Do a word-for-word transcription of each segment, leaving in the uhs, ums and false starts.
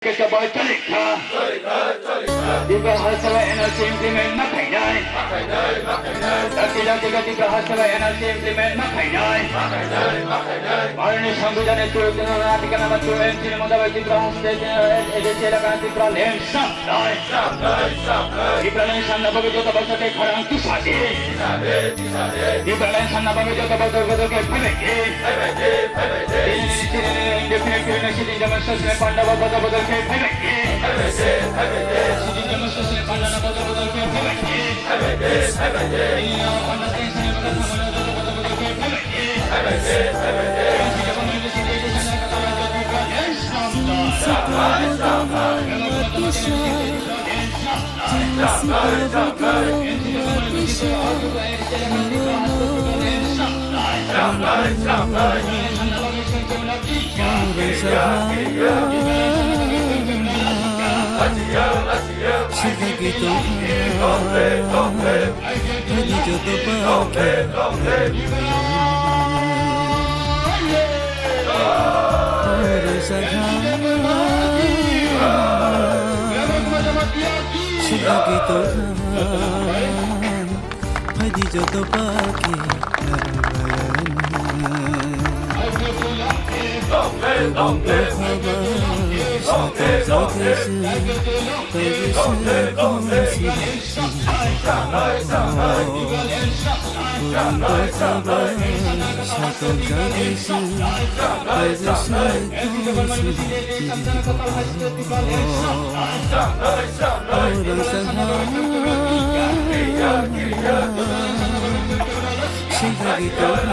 Kesa bai chalik kha. Tripura Hasaba N R C implement ma khainai. Dakti dakti ka Tripura Hasaba N R C implement ma khainai. Bharatni Sambidhani two, Article number two M C ni motabek Tripura State, eh, A D C elaka Tripura land samnai. Tripura land samna bagwi joto bwsate khorang tisadi. Tripura land samna bagwi joto bodol bodol khe phaibai di. Indefinite period ni sitting demonstration ni panda bo bodol bodol khe phaibai di. Sitting demonstration ni panda no bodol bodol khe phaibai di. Ini no panda tension ni bodol bodol khe phaibai di. Sida ki tongkha, phaidi joto pakhe. Tongkha ba, sakha joto se, taibo se, tongsi. Swijagwi tongkha.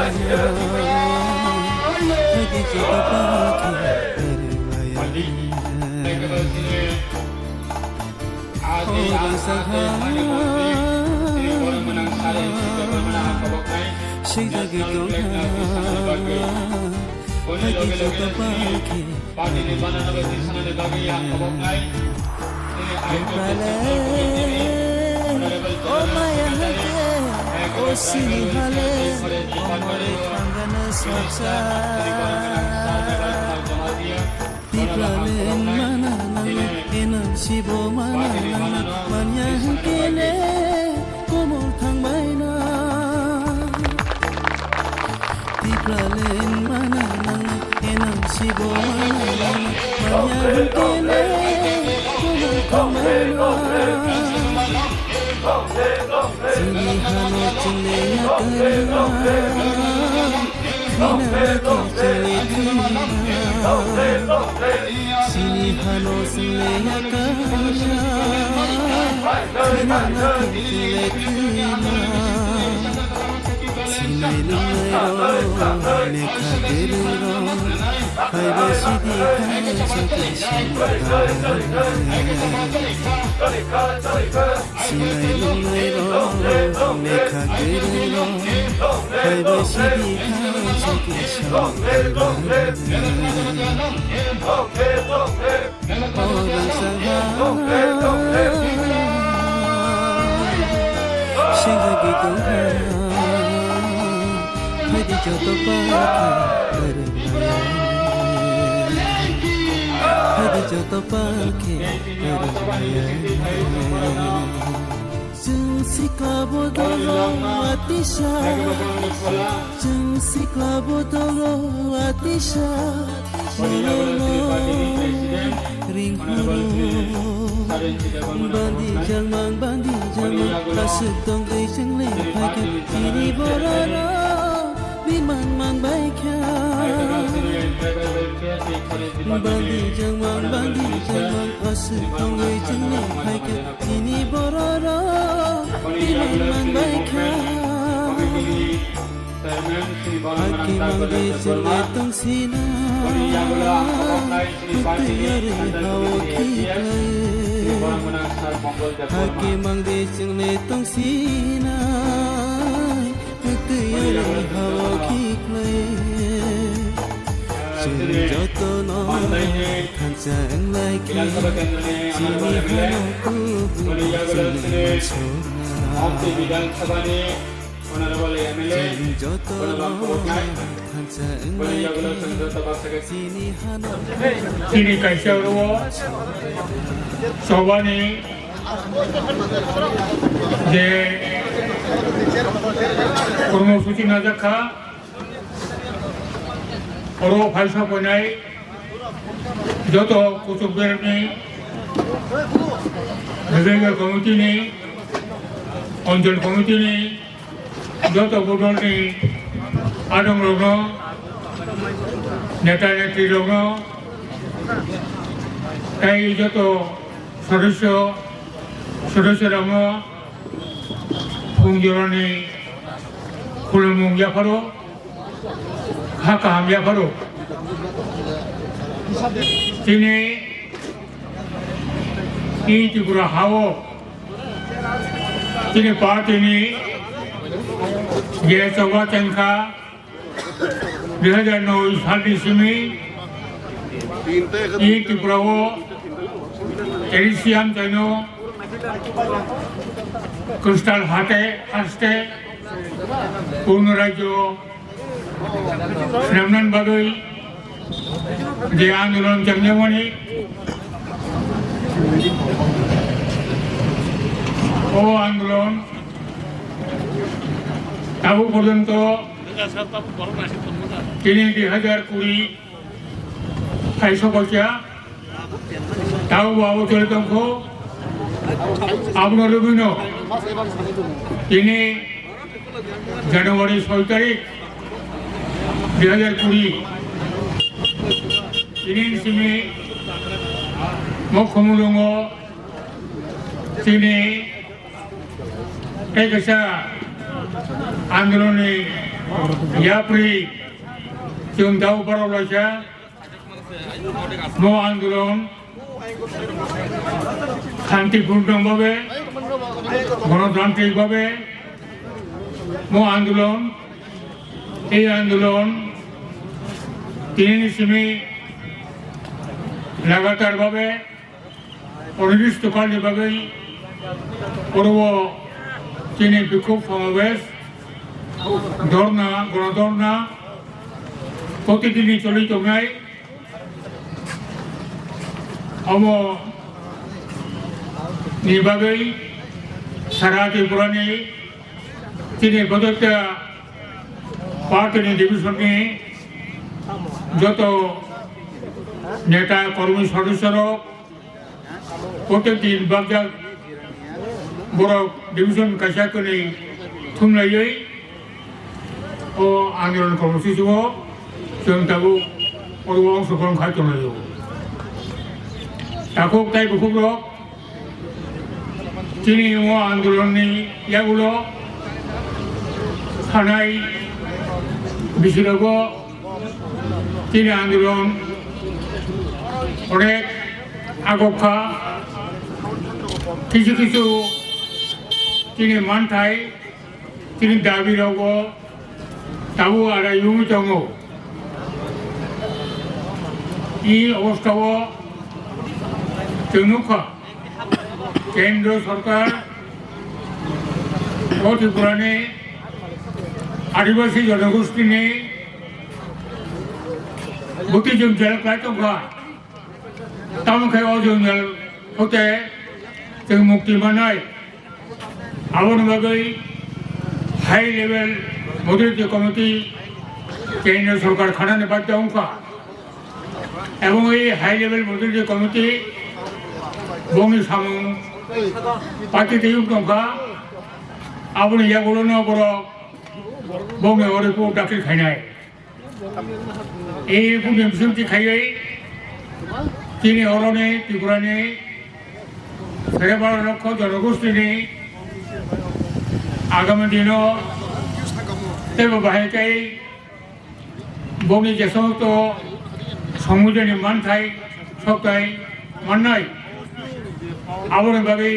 Haidi joto pakhe. Bale, o maya hake, o sini hale, o more thangana saksa. Tipralen mana nangna, enang sibo mana nangna, manya hwnkhe le komol thangbaina. Tipralen mana nangna, enang sibo mana nangna, manya hwnkhe le komol thangbaina. Chini hano chwngni yakana. Sini hano sini yakana. Sini hano sini yakana. Sinai nungnai rok, lekha kwrwi rok, phaibai sidi kha chakri songkar. Sinai nungnai rok, lekha kwrwi rok, phaibai sidi kha chakri songkar. Orang saha sing lagi tongkha. Phaidi joto pakhe, phaidi joto pakhe. Chwng sikla bodolo atisa, chwng sikla bodolo atisa, borokno ringphuru. Bandi jangmang, bandi jangmang, aswk tongwi chwng le phaikha, chini bororok biman mang baikha. Bandi jangmang, bandi jangmang, aswk tongwi chwng le phaikha, chini bororok biman mang baikha. Hake mangdi chwng le tong sina, hwtwi yarwi hao khiklai. Hake mangdi chwng le tong sina, hwtwi yarwi hao khiklai. Chwng jotono thansa wnglai khe, chini hano kubui chwng mansukna. Honorable M L A, chwng jotono Honorable Khoboknai, thansa Chini kaisa oro chobani je kormosuchi najak kha, oro phaisa poinai joto kuchuk berni, Bhojongya committee ni, Anchal committee ni, joto bodolni adongrokno, neta netrirokno, tei joto sodosyo, sodosyorokno phung jorani khulumung yapharo, kha kaham yapharo. Chini i Tripura hao chini party ni je choba chengkha dui hajar noi salni simi i Tripura o Asia amchaino Crystal Hate Haste Purno Rajyo swnamnani bagwi je andolon chengjakmani, o andolon tabuk porjonto tini dui hajar kuri hai sokolcha. Tao bo abo choli tongkho, abono rwgwino tini January soi tarik dui hajar kuri tini simi Mokhumulungo tini tei kaisa andolonni yapri chwng tao borok laisa. Mo andolon shantipunno bhabe, gonotantrik bhabe, mo andolon, ei andolon tini simi lagatar bhabe onirishto kalni bagwi oro chini bikhuk samabesh, dhorna, gonodhorna protidini choli tongnai. Omo ni bagwi sara Tripurani chini Bodhgaya party ni division ni joto neta, kormi, sodosyo rok, protek din bakjak borok division kaisa kwnwi thumlaiwi o andolon kormosuchi o chwng tabuk oro ongshogoron khai tonglaio. Takhuk tai bukhukrok chini o andolon ni yagulo thanai bisirogo chini andolon onek agok kha, kisu kisu chini manthai, chini dabi rogo tabuk arai wngwi tongo. I obostha o chwng nukha, Kendro Sorkar o Tripurani Adibasi Jonogostini bwtwi jwngjal khlai tongkha. Tamo khe o jwngjal hote chwng mukti manai. Aboni bagwi high level moderating committee Kendro Sorkar khanani badhya wngkha. Ebong ei high level moderating committee bongni samung pati tei wng tongkha. Aboni yagulono borok bongni o report dakhil khainai. Ei report ni bisingtwi khaiwi chini oroni Tripurani Serebara Rokho Jonogostini agami dino teibo bahai tei bongni je somosto songmujani manthai soktai mannai, aboni bagwi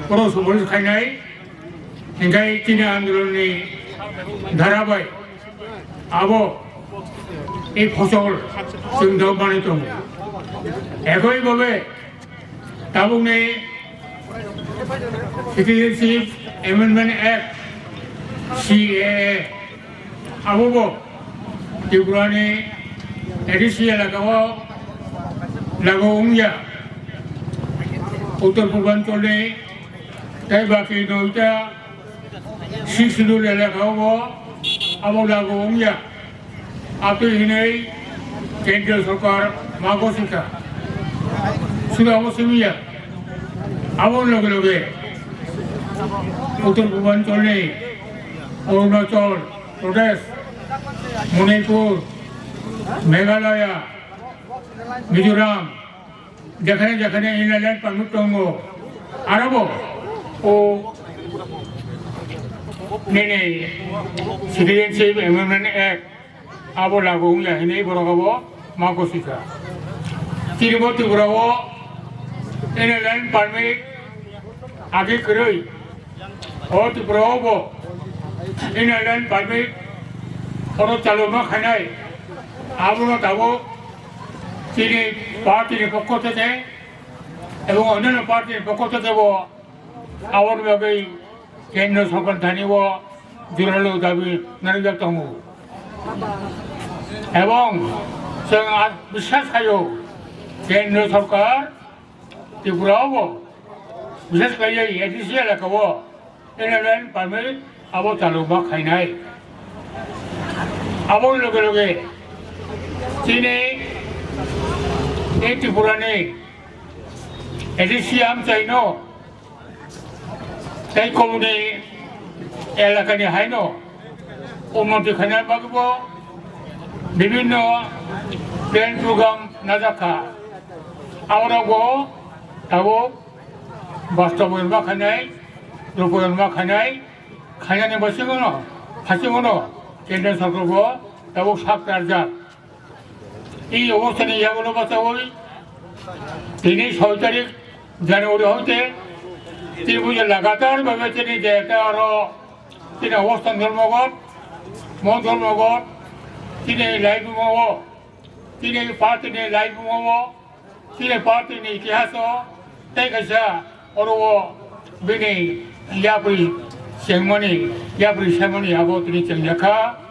borok suparis khainai, hinkhe chini andolonni dhara bai abo ei phosol chwng dok manwi tongo. Ekoi bhabe tabukni Citizenship Amendment Act, C A A, abobo Tripura ni A D C elaka o lagu wngya. Uttor Purbanchal ni tei baki noita Sixth Schedule elaka o bo abo lagu wngya. Atwi hinwi Kendriya Sorkar ma gosikha. Suda abo simiya. Abo loge loge Uttor Purbanchal ni Arunachal Pradesh, Manipur, Meghalaya, Mizoram, jekhane jekhane Inner Line Permit tongo, arabo o nini Citizenship Amendment Act abo lagu wngya hinwi borok abo ma gosikha. Chini bo Tripura o Inner Line Permit agi kwrwi. O Tripura o bo Inner Line Permit oro chalu ma khainai. Abono tabuk chini party ni pokho theke ebong onno party ni pokho theke bo aboni bagwi Kendra Sorkar thani o joralo dabi nangjak tongo. Ebong chwng a-, biswas khaio Kendra Sorkar Tripura o bo, biswas khlaiwi A D C elaka o Inner Line Permit abo chalu ma khainai. Abo loge loge chini e Tripura ni A D C amchaino tei komoni elakani haino unnoti khaina bagwi bo bibinno plan program najak kha. Aborok bo tabuk bastobayon ma khainai, rupayon ma khainai, khainani bisingono, hasingono Kendra Sorkar bo tabuk sak tarjak. Ei obostani yagulo bachawi tini soi tarik January hoite tini bujo lagatar bhabe tini jeta aro tini obostan dhormogot, mon dhormogot, tini laibuma o, tini party ni laibuma o, tini party ni itihas o, tei kaisa oro o bini yapri chengmani, yapri saimani abo tini chengjakha.